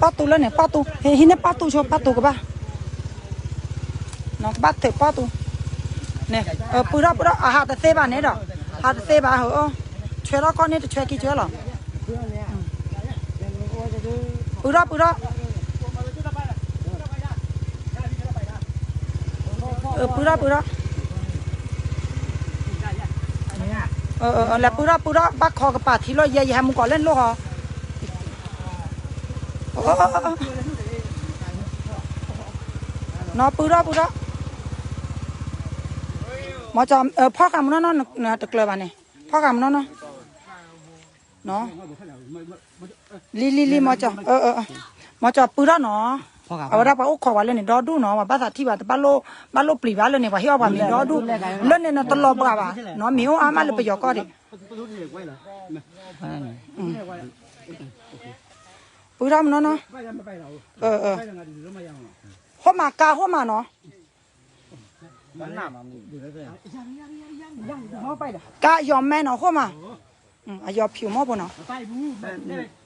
ပီၣ်တူလၢန့ၣ် ပီၣ်တူ, ဟံးန့ၢ်ပီၣ်တူဆိ ပီၣ်တူကဘၣ်, ကဘၣ်ထုးပီၣ်တူ, န့ၣ်, ပုၢ်ထီၣ်ပုၢ်ထီၣ် အဟးတသ့ဘၣ်န့ၣ်ဒီး, ဟးတသ့ဘၣ်, ဆွဲထီၣ်ကီၢ်န့ၣ် တဆွဲက့ၤဆွဲလီၤ, ပုၢ်ထီၣ်ပုၢ်ထီၣ် ပုၢ်ထီၣ်ပုၢ်ထီၣ်, လဲၤပုၢ်ထီၣ်ပုၢ်ထီၣ် ဘၣ်ခီကပၤထံလီၤ ယဲယဟဲမူကီးလၢနလိၣ်ဟီ, နီၢ်ပုၢ်ထီၣ်ပုၢ်ထီၣ်, မၤကၠီ, ဖီၣ်ဃာ်မနီၢ်နီၢ် တကျၢၤဘၣ်န့ၣ်, ဖီၣ်ဃာ်မနီၢ်နီၢ် လံလံလံ မၤကၠီ, မၤကၠီပုၢ်ထီၣ်နီၤ, အဝဲဒၣ်ပှၤအိၣ်ခိးဝဲလၢန့ၣ် ဒီဒူၣ်နီၤ, ပှၤဘၣ်သးထံၣ်ဘၣ် တဘၣ်လိၣ်, ဘၣ်လိၣ်ပျံၤဘၣ်လၢန့ၣ် ပှၤဟ့ၣ်အီၣ်ပှၤမ့ၤဒီဒူၣ်, လၢန့ၣ်နတလီၤဘှးဘၣ်နီၤ, မ့ၢ်အိၣ်အါမးလၢပယီၤကီၢ်ဒံး, ပုၢ်ထီၣ်မနီၢ်နီၢ်, ဟိၣ်မးကါဟိၣ်မးနီၤ, ကါယီၤမဲနီၤ ဟိၣ်မး, အယီၤဖၠူးမီၢ်ပူၤနီၤ,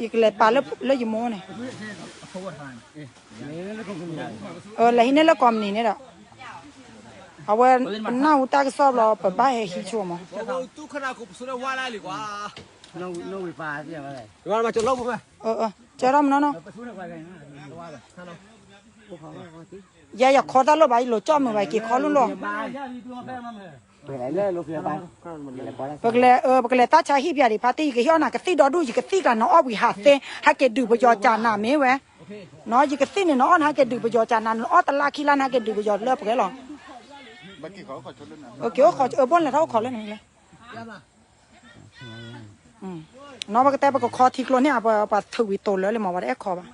ယကလဲၤပာ်လၢယမိၢ်န့ၣ်, လဲၤဟံးန့ၢ်လၢကိးမုၢ်နံၤန့ၣ်ဒီး, အဝဲနၢ်ဟူတၢ်ကစီၣ်ဘျီ ပဘၣ်ဟဲဟံးဆိမး, ကၢထီၣ်မနီၢ်နီၢ်, ယဲယခီတၢ်လိၣ်ဘၣ် ယလိၤကၠီၣ်မုာ်ဘၣ် ယက့ၤခီလိၣ်လိၣ် ပကလဲၤ, ပကလဲၤတၢ်ဆါဟံၣ်ဖျါဒံး ဖါတံၢ် ယကဟ့ၣ်အီၣ်နၤကသံၣ်ဒီဒူၣ် ယကသံၣ်ကျါ နအီၣ်ဝံၤဟးသ့ ဟဲက့ၤဒုးပယီၤကၢ်နၤမ့ၢ်ဝဲ, နီၤ ယကသံၣ်န့ၣ် နအီၣ်နၤဟဲက့ၤဒုးပယီၤကၢ်နၤ နအီၣ်တလါခံလါနဟဲက့ၤဒုးပယီၤလၢပှဲၤလီၤ, က့ၤအိၣ်ခိး ဘိၣ်လဲၤထီၣ်အိၣ်ခိးလၢန့ၣ်လဲၣ် နီၤ ပကတဲပကခီထံကျိန့ၣ် ပှၤထုးဝံၤတိၤလၢလံမး ပှၤတအဲၣ်ခီဘၣ်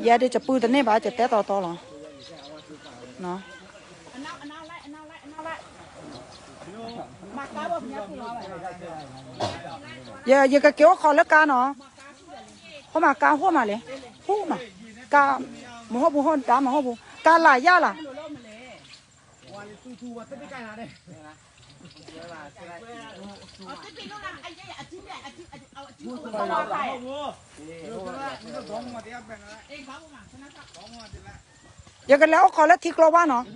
ယဲဒ်ယပုၢ်တန့ၢ်ဘၣ် ယတဲတီတီလီၤ. ယကက့ၤအိၣ်ခိးလၢကါနီၤ, ဟိမးကါဟိမးလဲၣ်, ဟိမး, ကါ, မဟိၣ်ပူၤဟိၣ်ဒါမဟိၣ်ပူၤ, ကါလၢယၤလီၤ. ယကလဲၤအိၣ်ခိးလၢထံကျိဘၣ်နီၤ.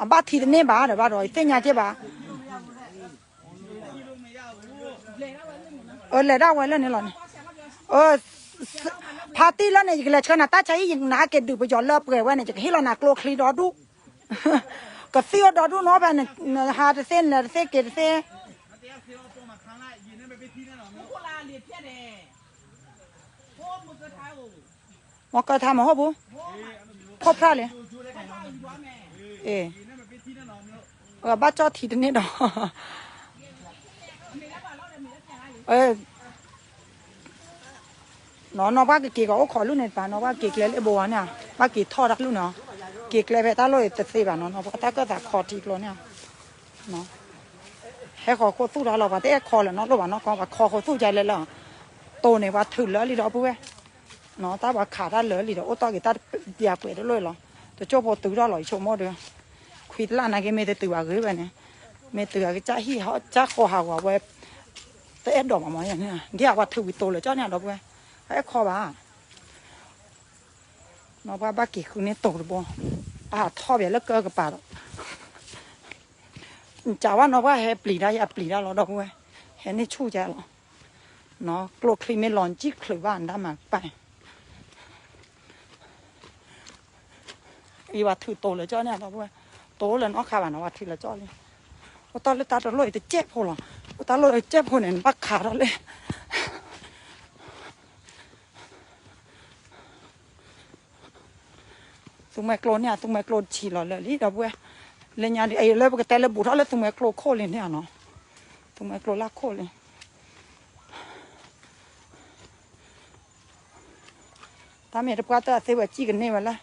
အဘၣ်ထံတန့ၢ်ဘၣ်ဒီး ဘၣ်ဒီး ယသ့ၣ်ညါက့ဘၣ်. လဲၤဒၣ်ဝဲလၢန့ၣ်လီၤန့ၣ်. ဖါတံၢ်လၢန့ၣ် ယကလဲၤဆှၢနၤတၢ်ဆါဟံၣ် နဟဲက့ၤဒုးပယီၤလၢပှဲၤဝဲန့ၣ် ယကဟ့ၣ်လီၤနၤကျိချံဒီဒူၣ်. ကသံၣ်အိၣ်ဒီဒူၣ်နီၤ ဖဲနဟးတသ့ နလဲၤတသ့ က့ၤတသ့. မ့ၢ်ကၢထါမဟိၣ်ပူၤ, ဖီၣ်ဖျါလံ. ဘၣ်ကၠီၣ်ထံတန့ၢ်ဒီး နီၢ်နီၢ်ပှၢ်ကက့ၤကီးအိၣ်ခိးလၢန့ၣ်တပၤ နီၢ်ပှၢ်က့ၤကျဲလၢအဘိဝါန့ၣ်, ပှၢ်က့ၤထီၣ်တၢ်လၢန့ၣ်, က့ၤကျဲဖဲတၢ်လိၣ်အံၤတသ့ဘၣ်နီၤ, နီၢ်ပှၢ်တၢ်ကၢၣ်သးခီထံကျိန့ၣ်. ဟဲဃီၤခိၣ်သူၣ်တၢ်လီၤ ပှၤတအဲၣ်ခီလၢၤနီတဘျီဘၣ်နီၢ်ကီၢ် ပှၤခီဃိၤသူၣ်ကလဲၣ်လၢ တိၤန့ၣ် ပှၤထုးလၢလံဒီပုၢ်ဝဲၢ်, နီၢ်တၢ်ပှၤခးတၢ်လၢလံဒီး အိၣ်တီၢ်က့ၤတၢ်ပျးကွဲးတလိၣ်လီၤ. တကၠိၢ်ဖိတုၤထီၣ်လီၤ ယဆိကမိၣ်ဒီး ခွံတလၢ်နာ်က့မ့ၢ်တတုၤဘၣ်ဂ့ၤဝဲန့ၣ်, မ့ၢ်တုၤအကစၢ်ဟံၣ်ဟီၣ်ကစၢ်ဃီဟးဂီၤဝဲ တအဲၣ်ဒိးဘၣ်မး, ဒ်အပှၤထုးဝံၤတိၤလၢာ်ကၠီၣ်န့ၣ်ဒီပုၢ်ဝဲၢ်, တအဲၣ်ခီဘၣ်. နီၢ်ပှၢ်ဘၣ်က့ၤဃုန့ၢ်တိၤတဘိ, အဟးထီၣ်ပှဲၤလၢကၢကပၤဒီး ကးဝဲနီၢ်ပှၢ်ဟဲပျံၤတၢ် ယပျံၤတၢ်လီၤဒီပုၢ်ဝဲၢ်, ဟဲန့ၢ်ဆူၣ်ကလီၤ. ကျိချံမ့ၢ်လီၤ ကံၣ်ချုးဘၣ်ဒၣ်မၤပာ်, အံၤပှၤထုးတိၤလၢာ်ကၠီၣ်န့ၣ်ဒီပုၢ်ဝဲၢ်, တိၤလၢာ်နီတခါဘၣ်နီၤ ပှၤထုးလၢာ်ကၠီၣ်လံ. အိၣ်တၢ်လၢတၢ်တလိၣ်အံၤတကဲးဖိလီၤ, အိၣ်တၢ်လိၣ်တကဲးဖိန့ၣ် နဘၣ်ခးထီၣ်လဲၣ်. သူမှဲကျိန့ၣ် သူမှဲကျိတဆံးလီၤလၢာ်လံဒီပုၢ်ဝဲၢ်, လၢညါဒ်အံၤလၢပကတဲလၢဘူးထီၣ်လၢသူမှဲကျိခိၣ်လံန့ၣ်နီၤ, သူမှဲကျိလၢခိၣ်လံ. တၢ်မ့ၢ်တပှၢ်တၢၢ်သ့ဝဲစံၣ်ကန့ၢ်ဝဲလၢ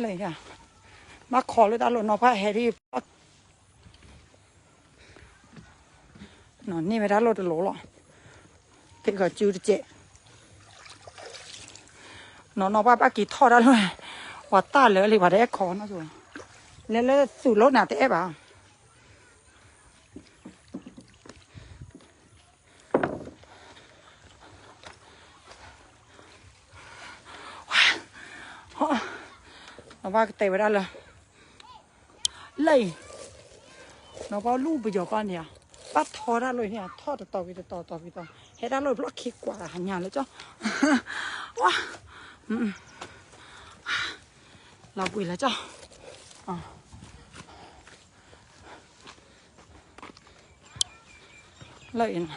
လၢ ဘၣ်ခိးလၢတၢ်လိၣ်နီၤ ပှၢ်ဟဲဒ် နီၤန့ၢ်ဝဲတၢ်လိၣ်တလိၤလီၤ. က့ၤကီၤစုတကဲး နီၤနီၤ ပှၢ်ဘၣ်က့ၤထီၣ်တၢ်လိၣ်, ပှၤတၢ်လၢာ်လံ ပှၤတအဲၣ်ခိးနီၤ, လဲၤလၢသုးလိၣ်န့ၣ်တအဲၣ်ဘၣ်. နီၤဘၣ်ကတဲဝဲဒၣ်လၢ လၢအံၤ, နီၤဘၣ်လူၢ်ပယီၤကီၢ်န့ၣ်ဧါ, ဘၣ်ထီတၢ်လိၣ်န့ၣ် ထီၣ်တတီၤဝံၤတတီၤ တီၤဝံၤတီၤ, ဟဲတၢ်လိၣ်ဘျီၣ်ခံကွၢ်ဟးညါလၢကၠီ, ဝါ, လီၤဘှံးလၢကၠီ လၢအံၤနီၤ,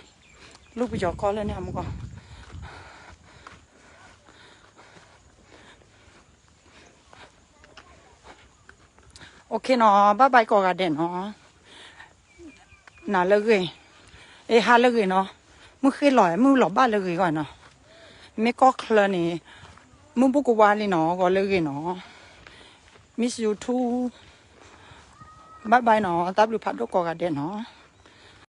လူၢ်ပယီၤကီၢ်လၢန့ၣ်မူကီၢ်. OK နီၤ, bye bye ကိးဂၤဒဲးနီၤ. နၤလၢဂ့ၤ, အ့ဟါလၢဂ့ၤနီၤ. မုၢ်ဃ့ၢ်လီၤ မုၢ်လီၤဘၣ်လၢဂ့ၤဂီၢ်နီၤ. မ့ၢ်ကီၢ်ချၢန့ၣ် မုၢ်ဘူၣ်ကဝါလံနီၤ, ဂီၤလၢဂ့ၤနီၤ. Miss you too. Bye bye နီၤ, တၢ်ဘျုးဖးဒိၣ်ကိးဂၤဒဲးနီၤ.